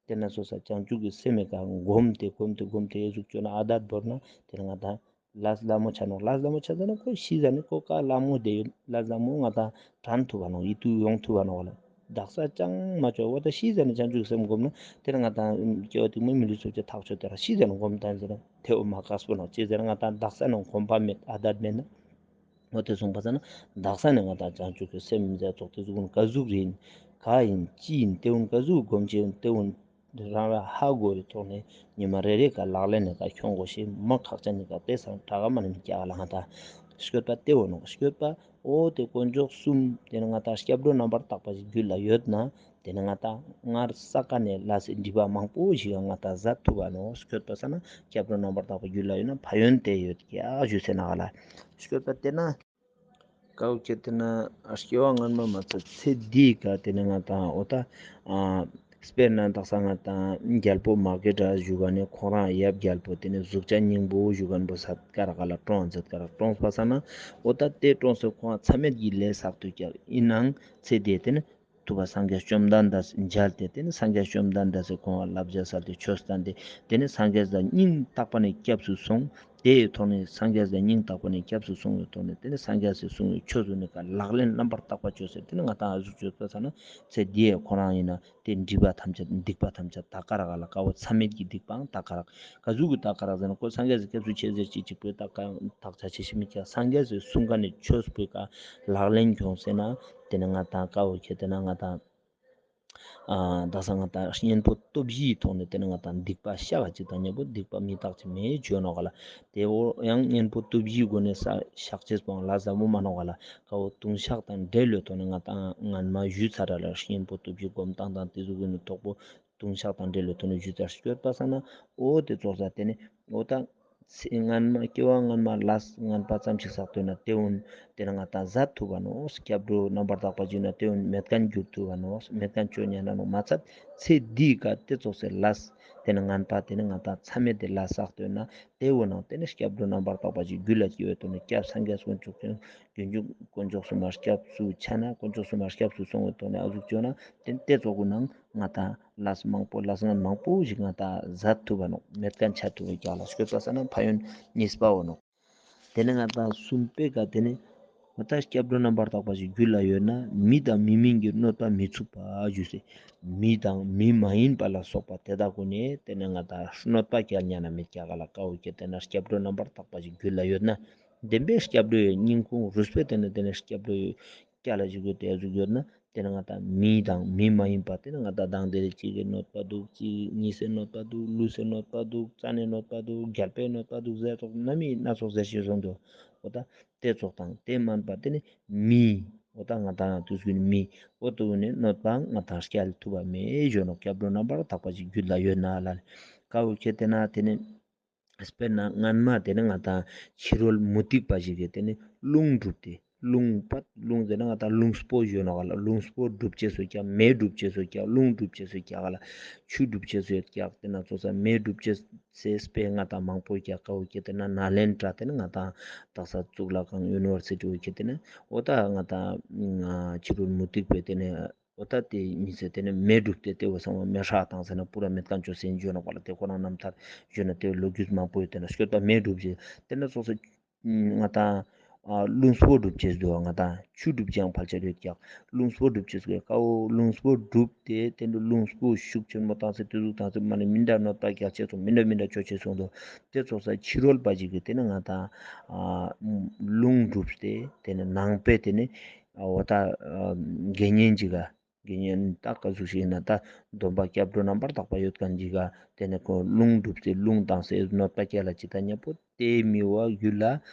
ཏེ་ན་སོ་ས་བྱང་ཆུབ་ཀྱི་སེམས་མེད་ཀ་སྒོམ་སྟེ་སྒོམ་སྟེ་སྒོམ་སྟེ་ཨེ་ཟུག་ཅོ་ན་ཨ་དད་བོར་ན་ཏེ་ན་ང་ཏང་ལས་སླ་མོ་ཆ་ནོག། ལས་སླ་མོ་ཆ་ཟ་ན་ཁོ་ཤི་ཟ་ནེ་ཁོ་ཀ་སླ་མོ་ཏེ་ཡོད། ལས་སླ་མོ་ང་ཏང་དྲན་ཐུབ་བ་ནོག། ཡིད་དུ་ཡོང་ཐུབ་བ་ནོག་ལ། དག་ས་ཅང་མ་ཅོ་བ་ད་ཤི་ཟ་ནེ་བྱང་ཆུབ་སེམས་སྒོམ་ན་ཏེ་ན་ང་ཏང་སྐྱེ་བ་རྟིང་མ་མི་ལུས་ཚོགས་ཀྱི་ཐག་ཆོད་དེ་ར་ཤི་ཟ་ནེ་སྒོམ་བཏང་ཟེར་ན་ཏེ་བོ་མ་དཀགས་པོ་ནོག། ཅི་ཟེར་ན་ང་ཏང་དག་ས་ནེ་གོམས་པ་མེད་ཨ་དད་མེད་ན། འོ་ཏེ་སོང་པ་ས་ན་དག་ས་ནེ་ང་ཏང་བྱང་ཆུབ་ཀྱི་སེམས་ཟེར་ཚོགས་ཏེ་ཟུག་གུན་ཀ་ཟུག་རེ་ཡིན་ཀ་ཡིན་ཅི་ཡིན་ཏེ་བོ་ཀ་ཟུག་སྒོམ་ཅེས་ཡིན་ཏེ་བོ་རང་རང་ཧ་གོ་རེ་ཐོག་ནེ་ཉི་མ་རེ་རེ་ཀ་ལག་ལེན་ནེ་ཀ་ཁྱོང་དགོས་ཤེས་མ་ཁག་ཅན་ནི་ཀ་ཏེ་སང་དྲག་ག་མ་ནེ་མི་སྐྱ་ག་ལ་ང་ཏང་སྐྱོད་པ་ཏེ་བོ་ནོག། སྐྱོད་པ་འོ་ཏེ་དཀོན་མཆོག་གསུམ་ཏེ་ནེ་ང་ཏང་སྐྱབས་འགྲོ་རྣམ་པར་དག་པ་ཞིག་རྒྱུད་ལ་ཡོད་ན། ཏེ་ནེ་ང་ཏང་སྔར་བསགས་ཀ་ནེ་ལས་སི་སྒྲིབ་པ་མང་པོ་ཞིག་ང་ཏང་ཟད་ཐུབ་བ་ནོག། སྐྱོད་པ་ས་ན་སྐྱབས་འགྲོ་རྣམ་པར་དག་པ་རྒྱུད་ལ་ཡོད་ན་ཕན་ཡོན་ཏེ་ཡོད་ཀྱག་ཞུས་སེ་ན་ག་ལ། སྐྱོད་པ་ཏེ་ན་ཀ་བོ་ཁྱེད་དེ་ན་སྐྱེ་བ་སྔན་མ་མ་ཚད་ཚེ་འདིའི་ཀ་ཏེ་ནེ་ང་ཏང་འོ་ད་ཨ་དཔེར་ན་དག་ས་ང་ཏང་རྒྱལ་པོ་མ་སྐྱེས་དགྲ་ཞུ་ག་ནེ་ཁོང་རང་ཡབ་རྒྱལ་པོ་ཏེ་ནེ་གཟུགས་ཅན་སྙིང་པོ་ཞུ་ག་ནེ་བོ་ས་ཀ་ར་ག་ལ་གྲོངས་ཚད་ཀ་ར་གྲོངས་པ་ས་ན་འོ་ད་ཏེ་གྲོངས་སེ་ཁོང་མཚམས་མེད་ཀྱི་ལས་བསགས་ཏེ་ཀྱག། ཡིན་ནའང་ཚེ་འདིའི་ཏེ་ནེ་ཐུབ་པ་སངས་རྒྱས་བཅོམ་ལྡན་འདས་མཇལ་ཏེ་ཏེ་ནེ་སངས་རྒྱས་བཅོམ་ལྡན་འདས་སི་ཁོང་ལ་བསླབ་བྱ་སལ་ཏེ་ཆོས་བསྟན་ཏེ་ཏེ་ནེ་སངས་རྒྱས་ལ་སྙིང་ཐག་པ་ནེ་སྐྱབས་སུ་སོང་། ཏེའི་ཐོག་ནེ་སངས་རྒྱས་ལ་སྙིང་ཐག་པ་ནེ་སྐྱབས་སུ་སོང་བའི་ཐོག་ནེ་ཏེ་ནེ་སངས་རྒྱས་སི་གསུང་བའི་ཆོས་སུ་ནི་ཀ་ལག་ལེན་རྣམ་པར་དག་པ་ཅོས་སེ་ཏེ་ནེ་ང་ཏང་ཨ་ཟུག་ཅོས་པ་ས་ན་ཚེ་འདིའི་ཁོ་རང་ཡིན་ན་ཏེ་སྒྲིབ་པ་ཐམས་ཅད་སྡིག་པ་ཐམས་ཅད་ད་ཀ་ར་ག་ལ་ཀ་བོ་མཚམས་མེད་ཀྱི་སྡིག་པའང་ད་ཀ་ར་ཀ་ཟུག་གི་ད་ཀ་ར་ཟེར་ན་ཁོ་སངས་རྒྱས་སི་སྐྱབས་སུ་མཆི་ཟེར་ཅིག་ཅིག་པོའི་ད་ཀ་དག་ཆ་ཆེ་ཤི་མི་ཀྱག། སངས་རྒྱས་སི་གསུང་ཀ་ནེ་ཆོས་པོའི་ཀ་ལག་ལེན་ཁྱོང་སེ་ན་ཏེ་ནེ་ང་ཏང་ཀ་བོ་ཁྱེད་དེ་ན་ང་ཏང་ཨ་དག་ས་ང་ཏང་གཉེན་པོ་སྟོབས་བཞིའི་ཐོག་ནེ་ཏེ་ནེ་ང་ཏང་སྡིག་པ་བཤགས་ཅིག་དང་མཉམ་པོ་སྡིག་པ་མི་རྟག་ཅིག་མེད་ཅོ་ནོག་ག་ལ། ཏེ་བོ་ཡང་གཉེན་པོ་སྟོབས་བཞིའི་སྒོ་ནེ་ས་བཤགས་ཅེས་པོའང་ལ་ཟབ་མོ་མ་ནོག་ག་ལ། ཀ་བོ་ལྟུང་བཤགས་དང་འབྲེལ་ལོས་ཐོག་ནེ་ང་ཏང་སྔན་མ་ཞུས་ཚར་ར་ལ་གཉེན་པོ་སྟོབས་བཞི་སྒོམ་སྟངས་དང་ཏེ་ཟུག་གི་ནི་ཐོག་པོ་ལྟུང་བཤགས་དང་འབྲེལ་ལོས་ཐོག་ནེ་ཞུས་ཚར། སྐྱོད་པ་ས་ན་འོ་ཏེ་ཙོགས་ས་ཏེ་ནེ་འོ་ད་ཚེ་སྔན་མ་སྐྱེ་བ་སྔན་མ་ལས་ངན་པ་ཙམ་ཞིག་བསགས་ཏེ་ཡོད་ན་ཏེ་བོ་ཏེ་ནེ་ང་ཏང་ཟད་ཐུབ་བ་ནོག། སྐྱབས་འགྲོ་རྣམ་པར་དག་པ་ཞིག་ན་ཏེ་བོ་མེད་མཁན་འགྱུར་ཐུབ་བ་ནོག། མེད་མཁན་ཅོ་ཉན་ན་ནོག་མ་ཚད་ཚེ་འདིའི་ཀ་ཏེ་ཙོགས་སེ་ལས་ཏེ་ནེ་ངན་པ་ཏེ་ནེ་ང་ཏང་མཚམས་མེད་དེ་ལས་བསགས་ཏེ་ཡོད་ན་ཏེ་བོ་ནང་ཏེ་ནེ་སྐྱབས་འགྲོ་རྣམ་པར་དག་པ་ཞིག་རྒྱུད་ལ་སྐྱེ་བའི་ཐོག་ནེ་སྐྱབས་སངས་རྒྱས་དཀོན་མཆོག་ཀྱང་རྒྱུན་འཇུག་དཀོན་མཆོག་གསུམ་མ་སྐྱབས་སུ་ཆ་ན་དཀོན་མཆོག་གསུམ་མ་སྐྱབས་སུ་སོང་བའི་ཐོག་ནེ་ཨ་ཟུག་ཅོ་ན་ཏེ་ཏེ་ཙོགས་གུན་ནང་ང་ཏང་ལས་མང་པོ་ལས་ངན་མང་པོ་ཞིག་ང་ཏང་ཟད་ཐུབ་བ་ནོག། མེད་མཁན་ཆ་ཐུབ་བའི་ཀ་ལ་སྐྱོད་པ་ས་ན་ཕན་ཡོན་གཉིས་པ་བོ་ནོག། ཏེ་ནེ་ང་ཏང་གསུམ་པའི་ཀ་ཏེ་ནེ་འོ་ད་སྐྱབས་འགྲོ་རྣམ་པར་དག་པ་ཞིག་རྒྱུད་ལ་ཡོད་ན་མི་དང་མི་མིན་གྱི་གནོད་པ་མི་ཚུགས་པ་ཞུས་སེ། མི་དང་མི་མ་ཡིན་པ་ལ་སོགས་པ་ཏེ་དག་གུན་ནེ་ཏེ་ནེ་ང་ཏང་གནོད་པ་སྐྱལ་ཉན་ན་མེད་ཀྱག་ག་ལ། ཀ་བོ་ཁྱེད་དེ་ན་སྐྱབས་འགྲོ་རྣམ་པར་དག་པ་ཞིག་རྒྱུད་ལ་ཡོད་ན་བདེན་པའི་སྐྱབས་འགྲོའི་སྙིང་ཁུང་རུས་པའི་ཏེ་ནེ་ཏེ་ནེ་སྐྱབས་འགྲོའི་སྐྱ་ལ་ཞིག་ཡོད་དེ་ཟུག་ཡོད་ན་ཏེ་ནེ་ང་ཏང་མི་དང་མི་མ་ཡིན་པ་ཏེ་ནེ་ང་ཏང་དང་དེ་རེ་གཅིག་གི་གནོད་པ་འདུག། གཅིག་གཉིས་སེ་གནོད་པ་འདུག། ལུས་སེ་གནོད་པ་འདུག། རྩ་ནེ་གནོད་པ་འདུག། རྒྱལ་པོའི་གནོད་པ་འདུག་ཟེར་ཏོག་ན་མི་སྣ་ཚོགས་ཟེར་ཞེས་གསུངས་འདུག། འོ་ད་ཏེ་ཙོགས་དང་ཏེ་མན་པ་ཏེ་ནེ་མི་འོ་ད་ང་ཏང་དུས་ཀུན་མི་འོ་ཏེ་ནེ་གནོད་པ་ང་ཏང་སྐྱལ་ཐུབ་པ་མེད་ཞུ་ནོག། སྐྱབས་འགྲོ་རྣམ་པར་དག་པ་ཞིག་རྒྱུད་ལ་ཡོད་ན་ལ་ཀ་བོ་ཁྱེད་དེ་ན་ཏེ་ནེ། དཔེར་ན་སྔན་མ་ཏེ་ནེ་ང་ཏང་ཕྱི་རོལ་མུ་སྟེགས་པ་ཞིག་གི་ཏེ་ནེ་རླུང་སྒྲུབ་སྟེ་རླུང་པ་རླུང་ཟེར་ན་ང་ཏང་རླུང་སྤོ་ཞུ་ནོག་ག་ལ། རླུང་སྤོ་སྒྲུབ་ཅེས་སུ་ཀྱག། མེ་སྒྲུབ་ཅེས་སུ་ཀྱག། རླུང་སྒྲུབ་ཅེས་སུ་ཀྱག་ག་ལ། ཆུ་སྒྲུབ་ཅེས་སུ་ཡོད་ཀྱག། ཏེ་ན་ཙོགས་ས་མེ་སྒྲུབ་ཅེས་སི་དཔེ་ང་ཏང་མང་པོ་ཀྱག། ཀ་བོ་ཁྱེད་དེ་ན་ནཱ་ལེནྡྲ་ཏེ་ནེ་ང་ཏང་དག་ས་གཙུག་ལག་ཁང་ཡུ་ནི་ཝར་སི་ཊི་བོ་ཁྱེད་དེ་ན་འོ་ད་ང་ཏང་ཕྱི་རོལ་མུ་སྟེགས་པའི་ཏེ་ནེ་འོ་ད་ཏེ་ཉིས་སེ་ཏེ་ནེ་མེ་སྒྲུབ་སྟེ་ཏེ་བོ་ཚང་མ་མེ་ཧྲག་བཏང་ཟེར་ན་པུ་ར་མེད་མཁན་ཅོ་སེ་ཡིན་ཞུ་ནོག་པ་ལ། ཏེ་ཁོ་རང་རྣམ་ཐར་ཞུ་ན་ཏེ་ལོ་རྒྱུས་མང་པོ་ཡོད། ཏེ་ན་སྐྱོད་པ་མེ་སྒྲུབ་ཅེས་ཏེ་ན་ཙོགས་སེ་ང་ཏང་ ཨ་རླུང་སྤོ་སྒྲུབ་ཅེས་འདུག་ང་ཏང་ཆུ་སྒྲུབ་ཅེས་ཡང་ཕལ་ཆེར་ཡོད་ཀྱག། རླུང་སྤོ་སྒྲུབ་ཅེས་ཀྱི་ཀ་བོ་རླུང་སྤོ་སྒྲུབ་སྟེ་དེ་འདྲ་རླུང་སྤོ་ཤུགས་ཆེན་མོ་བཏང་སྟེ་དེ་ཟུག་བཏང་སྟེ་མ་ནེ་མི་འདྲ་གནོད་པ་བསྐྱལ་ཅེས་སོང་མི་འདྲ་མི་འདྲ་ཅོ་ཅེས་སོང་འདུག། དེ་ཙོགས་ས་ཕྱི་རོལ་པ་ཞིག་གི་དེ་ནི་ང་ཏང་ཨ་རླུང་སྒྲུབ་སྟེ་དེ་ནི་ནང་པའི་དེ་ནི་ཨ་འོ་ད་ཨ་དགེ་བསྙེན་ཅིག་ག་དགེ་བསྙེན་ད་ག་ཟུག་ཞིག་ཡིན་ན་ད་སྡོམ་པ་སྐྱབས་འགྲོ་རྣམ་པར་དག་པ་ཡོད་མཁན་ཅིག་ག་དེ་ནི་ཁོ་རླུང་སྒྲུབ་སྟེ་རླུང་བཏང་སྟེ་གནོད་པ་བསྐྱལ་ལ་ཅི་ད་མཉམ་པོ་དེ་མི་བོ་རྒྱུད་ལ་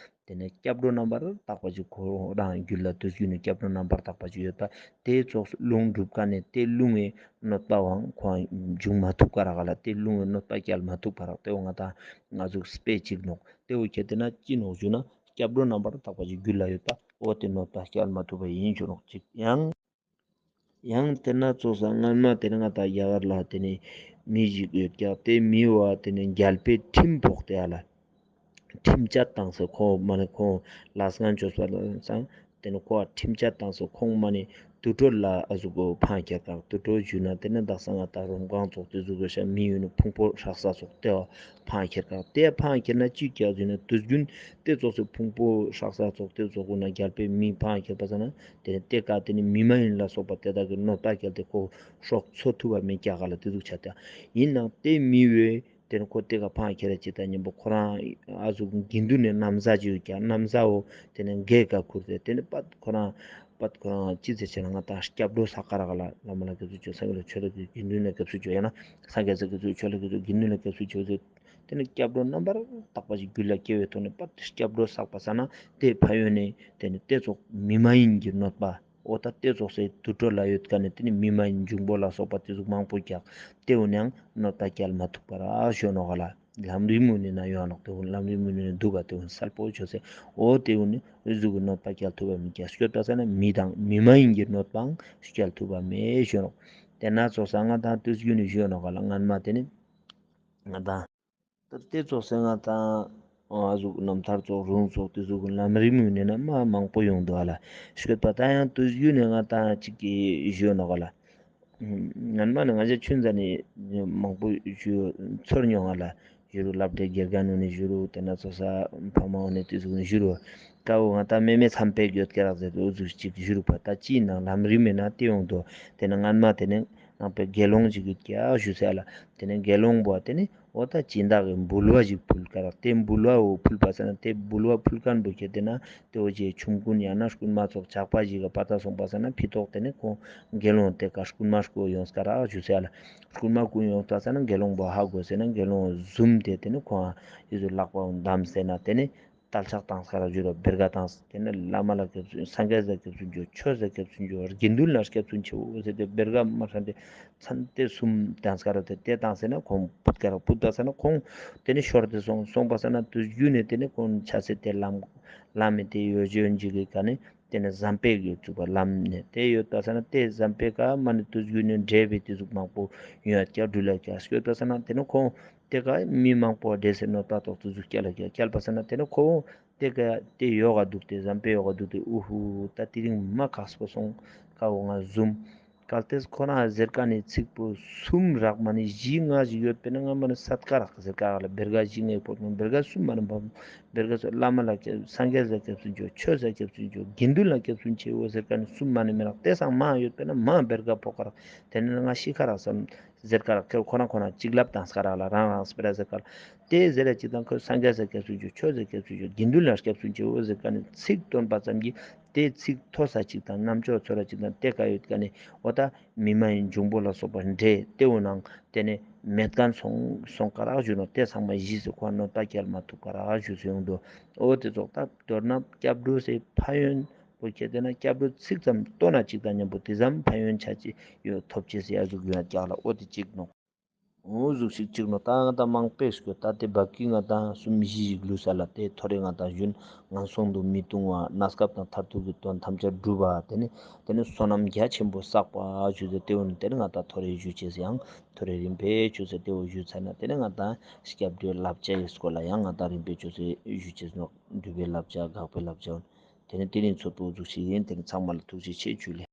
དེ་ནས་སྐྱབས་འགྲོ་རྣམ་པར་དག་པ་ཅིག་ཁོ་རང་རྒྱུད་ལ་དུས་རྒྱུན་ནས་སྐྱབས་འགྲོ་རྣམ་པར་དག་པ་ཅིག་ཡོད་པ། དེ་ཙོགས་རླུང་སྒྲུབ་མཁན་ནས་དེ་རླུང་བའི་གནོད་པའང་ཁོང་འབྱུང་མ་ཐུབ་ཀ་རག་ལ། དེ་རླུང་བའི་གནོད་པ་བསྐྱལ་མ་ཐུབ་ཀ་རག། དེ་བོ་ང་ཏང་ང་ཟུག་དཔེ་ཅིག་ནོག། དེ་བོ་ཁྱེད་དེ་ན་ཅི་ནོག་ཞུ་ན་སྐྱབས་འགྲོ་རྣམ་པར་དག་པ་ཅིག་རྒྱུད་ལ་ཡོད་པ། འོ་དེ་གནོད་པ་བསྐྱལ་མ་ཐུབ་པ་ཡིན་ཞུ་ནོག་ཅིག་ཡང་། ཡང་དེ་ན་ཙོགས་ས་སྔན་མ་དེ་ནི་ང་ཏང་རྒྱ་གར་ལ་དེ་ནི་མི་ཞིག་ཡོད་ཀྱག། དེ་མི་བོ་དེ་ནི་རྒྱལ་པོའི་ཁྲིམས་ཕོག་སྟེ་ཨ་ལ། ཁྲིམས་བཅད་བཏང་སྟེ་ཁོ་མ་ནེ་ཁོང་ལས་ངན་ཅོས་པ་ལ་སང་དེ་ནི་ཁོ་ཁྲིམས་བཅད་བཏང་སྟེ་ཁོང་མ་ནེ་དུར་ཁྲོད་ལ་ཨ་ཟུག་གོ་ཕང་ཁྱེར་ཀྱག། དུར་ཁྲོད་ཞུ་ན་དེ་ནི་དག་ས་ང་ཏང་རོམ་གང་ཙོགས་དེ་ཟུག་གི་ཤ་མི་ཡོད་ནི་ཕུང་པོ་ཧྲག་ས་ཙོགས་དེ་བོ་ཕང་ཁྱེར་ཀྱག། དེ་ཕང་ཁྱེར་ན་ཅི་ཀྱག་ཟེར་ན་དུས་རྒྱུན་དེ་ཙོགས་སི་ཕུང་པོ་ཧྲག་ས་ཙོགས་དེ་ཙོགས་གོ་ན་རྒྱལ་པོའི་མི་ཕང་ཁྱེར་པ་ས་ན་དེ་ནི་དེ་ཀ་དེ་ནི་མི་མ་ཡིན་ལ་སོགས་པ་དེ་དག་གི་གནོད་པ་བསྐྱལ་ཏེ་ཁོ་སྲོག་འཚོ་ཐུབ་པ་མེད་ཀྱག་ག་ལ། དེ་ཟུག་ཆ་ཏེ་ཡིན་ནའང་དེ་མི་བོའི་དེ་ནི་ཁོ་དེ་ཀ་ཕང་ཁྱེར་ཅིག་དང་མཉམ་པོ་ཁོ་རང་ཨ་ཟུག་དགེ་འདུན་ནི་ན་བཟའ་ཅིག་ཡོད་ཀྱག། ན་བཟའ་བོ་དེ་ནི་གེ་ཀ་ཁུར་ཏེ་དེ་ནི་པད་ཁོ་རང་པད་ཁོ་རང་ཅི་ཟེར་ཆེ་ན་ང་ཏང་སྐྱབས་འགྲོ་ས་ཀ་རག་ལ། བླ་མ་ལ་སྐྱབས་སུ་མཆིའོ། སངས་རྒྱས་ལ་ཆོས་ལ་དགེ་འདུན་ལ་སྐྱབས་སུ་མཆིའོ། ཡང་ན་སངས་རྒྱས་ལ་སྐྱབས་སུ་མཆིའོ། ཆོས་ལ་དགེ་འདུན་ལ་སྐྱབས་སུ་མཆིའོ་ཟེར། དེ་ནི་སྐྱབས་འགྲོ་རྣམ་པར་དག་པ་ཞིག་རྒྱུད་ལ་སྐྱེ་བའི་ཐོག་ནས་པད་སྐྱབས་འགྲོ་བསགས་པ་ས་ན་དེ་ཕན་ཡོན་ནི་དེ་ནི་དེ་ཙོགས་མི་མ་ཡིན་གྱི་གནོད་པ། འོ་ད་དེ་ཙོགས་སེ་དུར་ཁྲོད་ལ་ཡོད་མཁན་ནི་དེ་ནི་མི་མ་ཡིན་འབྱུང་པོ་ལ་སོགས་པ་དེ་ཟུག་མང་པོ་ཀྱག། དེ་བོ་ནི་ཡང་གནོད་པ་བསྐྱལ་མ་ཐུབ་པར་ཨ་ཞོན་ནོག་ག་ལ། ལམ་རིམ་བོ་ནི་ན་ཡོང་ནོག། དེ་བོ་ལམ་རིམ་བོ་ནི་འདུག་ག། དེ་བོ་གསལ་པོ་ཆོས་སེ། འོ་དེ་བོ་ནི་འི་ཟུག་གི་གནོད་པ་བསྐྱལ་ཐུབ་པ་མེད་ཀྱག། སྐྱོད་པ་ས་ན་མི་དང་མི་མ་ཡིན་གྱི་གནོད་པའང་བསྐྱལ་ཐུབ་པ་མེད་ཞུ་ནོག། དེ་ན་ཙོགས་ས་ང་ཏང་དུས་རྒྱུན་ནི་ཞུ་ནོག་ག་ལ། སྔན་མ་དེ་ནི་ང་ཏང་ད་དེ་ཙོགས་སེ་ང་ཏང་ཨ་ཟུག་རྣམ་ཐར་ཙོགས་རུང་ཙོགས་དེ་ཟུག་གི་ལམ་རིམ་ཡོད་ནི་ན་མ་མང་པོ་ཡོང་འདུག་ག་ལ། སྐྱོད་པ་ད་ཡང་དུས་རྒྱུན་ནི་ང་ཏང་ཅིག་གི་ཞུ་ནོག་ག་ལ། སྔན་མ་ནི་ང་ཅག་ཆུང་ཙ་ནི་མང་པོ་ཞུ་ཚོར་མྱོང་ང་ལ། ཞུ་རུ་སློབ་གྲྭའི་དགེ་རྒན་ནི་ཞུ་རུ་དེ་ན་ཙོགས་ས་ཕ་མ་འོ་ནི་དེ་ཟུག་ནི་ཞུ་རུ། ཀ་བོ་ང་ཏང་མེ་མེ་མཚམས་པའི་གྱོད་ཀྱ་རག་ཟེར་དུ་ཟུག་ཅིག་ཞུ་རུ་པ། ད་ཅི་ནང་ལམ་རིམ་མེད་ན་དེ་ཡོང་དུ་དེ་ནི་སྔན་མ་དེ་ནི་ནང་པའི་དགེ་སློང་ཅིག་གི་ཀྱ་ཞུ་ཟེར་ལ། དེ་ནི་དགེ་སློང་བོ་དེ་ནི་འོ་ད་སྦྱིན་བདག་གི་འབུལ་བ་ཞིག་ཕུལ་ཀ་རག། དེ་འབུལ་བ་བོ་ཕུལ་པ་ས་ན་དེ་འབུལ་བ་ཕུལ་མཁན་བོ་ཁྱེད་དེ་ན་དེ་བོ་ཅེ་ཆུང་ཀུན་ཡང་ན་རྐུན་མ་ཙོགས་ཇག་པ་ཞིག་ག་པ་ད་སོང་པ་ས་ན་ཕི་ཏོག་དེ་ནི་ཁོང་དགེ་སློང་དེ་ཀ་རྐུན་མ་རྐུ་ཡོང་ཀ་རག་ཞུ་ཟེར་ལ། རྐུན་མ་རྐུ་ཡོང་པ་ས་ན་དགེ་སློང་བོ་ཧ་གོ་ཟེར་ན་དགེ་སློང་བཟུམ་དེ་དེ་ནི་ཁོང་ཡི་ཟུ་ལག་པ་བོ་བསྡམས་ཟེར་ན་དེ་ནི་དལ་ལྕག་བཏང་སྐར་ར་བཞུར་བ་བེར་ཀ་བཏང་། དེ་ནས་བླ་མ་ལ་སྐྱབས་སུ་སངས་རྒྱས་ལ་སྐྱབས་སུ་མཆིའོ། ཆོས་ལ་སྐྱབས་སུ་མཆིའོ། དགེ་འདུན་ལ་སྐྱབས་སུ་མཆིའོ་ཟེར་ཏེ་བེར་ཀ་མ་ཧྲན་ཏེ་མཚན་དེ་གསུམ་བཏང་སྐར་ར་དེ་དེ་བཏང་ཟེར་ན་ཁོང་བུད་ཀ་ར་བུད་ད་ཟེར་ན་ཁོང་དེ་ནས་ཤོར་ཏེ་སོང་སོང་པ་ས་ན་དུས་རྒྱུན་ནས་དེ་ནས་ཁོང་ཆ་སེ་དེ་ལམ་ལམ་མེ་དེ་ཡོད་བྱོན་ཅིག་གི་ཀ་ནས་དེ་ནས་ཟམ་པའི་གི་བཙུགས་པ་ལམ་ནས་དེ་ཡོད་པ་ས་ན་དེ་ཟམ་པའི་ཀ་མ་ནི་དུས་རྒྱུན་ནས་འདྲེ་བའི་དེ་ཟུག་མང་པོ་ཡོད་ཀྱག་འགྲུལ་ལ་ཀྱག་སྐྱོད་པ་ས་ན་དེ་ནས་ཁོང་དེ་ཀ་མི་མང་པོ་འདྲེ་སེ་གནོད་པ་ཏོག་ཙི་ཟུག་སྐྱེ་ལ་སྐྱེ་སྐྱལ་པ་ས་ན་དེ་ནི་ཁོ་དེ་ཀ་དེ་ཡོག་ག་འདུག་སྟེ་ཟམ་པའི་ཡོག་ག་འདུག་སྟེ་ཨུ་ཧུ་ད་དེ་རིང་མ་ཁག་པོ་སོང་ཀ་བོ་ང་བཟུམ། གལ་ཏེ་ཁོ་རང་ཟེར་ཀ་ནི་ཚིག་པོ་གསུམ་རག་མ་ནི་བཞི་ལྔ་ཞིག་ཡོད་པས་ན་ང་མ་ནི་སད་ཀ་རག་ཟེར་ཀ་རག་ལ་བེར་ཀ་བཞི་ལྔའི་པོ་བེར་ཀ་གསུམ་མ་ནི་འབབ། བེར་ཀ་སོ་བླ་མ་ལ་སྐྱབས་སངས་རྒྱས་ལ་སྐྱབས་སུ་མཆིའོ། ཆོས་ལ་སྐྱབས་སུ་མཆིའོ། དགེ་འདུན་ལ་སྐྱབས་སུ་མཆིའོ་ཟེར་ཀ་ནི་གསུམ་མ་ནི་མི་རག། དེ་སང་མ་ཡོད་པས་ན་མ་བེར་ཀ་ཕོག་ཀ་རག། དེ་ནི་ང་ཤི་ཁ་རག་བསམ། ཟེར་ཀ་རག་ཁོ་ཁོ་ན་ཁོ་ན་གཅིག་ལབ་དང་སྐ་རག་ལ་རང་རང་སྤེ་ར་ཟེར་ཀ་རག། དེ་ཟེར་ར་གཅིག་དང་ཁོ་སངས་རྒྱས་ལ་སྐྱབས་སུ་མཆིའོ། ཆོས་ལ་སྐྱབས་སུ་མཆིའོ། དགེ་འདུན་ལ་སྐྱབས་སུ་མཆིའོ་ཟེར་ཀ་ནི་ཚིག་བཏོན་པ་ཙམ་གྱིས་དེ་ཚིག་ཐོས་ས་གཅིག་དང་རྣམ་ཅོག་ཚོར་ར་གཅིག་དང་དེ་ཀ་ཡོད་ཀ་ནི་འོ་ད་མི་མ་ཡིན་འབྱུང་པོ་ལ་སོགས་པ་འདྲེ་དེ་འོ་ནང་དེ་ནི་མེད་མཁན་སོང་སོང་ཀ་རག་ཞུ་ནོ། དེ་ཚང་མ་གཞི་སེ་ཁོ་གནོད་པ་བསྐྱལ་མ་ཐུབ་ཀ་རག་ཞུ་སེ་ཡོང་དུ། འོ་དེ་ཙོགས་ད་མདོར་ན་སྐྱབས་འགྲོ་སེ་ཕན་ཡོན། པོ་ཁྱེད་དེ་ན་སྐྱབས་འགྲོ་ཚིག་ཙམ་བཏོན་ན་གཅིག་དང་མཉམ་པོ་དེ་ཙམ་ཕན་ཡོན་ཆ་ཅི་ཡོད་ཐོབ་ཅེས་སི་ཡ་ཟུག་ཡོད་ཀྱག་ལ། འོ་དེ་གཅིག་ནོ། འོ་ཟུག་ཞིག་གཅིག་ནོ། ད་ང་ད་མང་པོས་ཤིག་ད་དེ་བ་ཀི་ང་ད་གསུམ་བཞི་ཞིག་ལུས་ས་ལ་དེ་ཐོ་རེ་ང་ད་ཞུན་ངན་སོང་དུ་མི་ལྟུང་བ་གནས་སྐབས་དང་མཐར་ཐུག་གི་དོན་ཐམས་ཅད་འགྲུབ་པ་དེ་ནི་དེ་ནི་བསོད་ནམས་རྒྱ་ཆེན་པོ་བསགས་པ་ཞུ་ཟེར་དེ་འོ་ནི་དེ་ནི་ང་ད་ཐོ་རེ་ཞུ་ཅེས་ཡང་ཐོ་རེ་རིམ་པས་ཆུ་ཟེར་དེ་འོ་ཞུ་ཚར་ན་དེ་ནི་ང་ད་སྐྱབས་འགྲོའི་བསླབ་བྱ་ཡི་སྐོར་ལ་ཡང་ང་ད་རིམ་པས་ཆུ་ཟེར་ཞུ་ཅེས་ནོ། སྒྲུབ་པའི་བསླབ་བྱ་དགག་པའི་བསླབ་བྱ། དེ་ནི་དེ་རིང་ཚོགས་པོ་འཛུགས་ཤིག་ཡིན། དེ་ནི་ཚང་མ་ལ་ཐུགས་རྗེ་ཆེ་ཇུ་ལེ།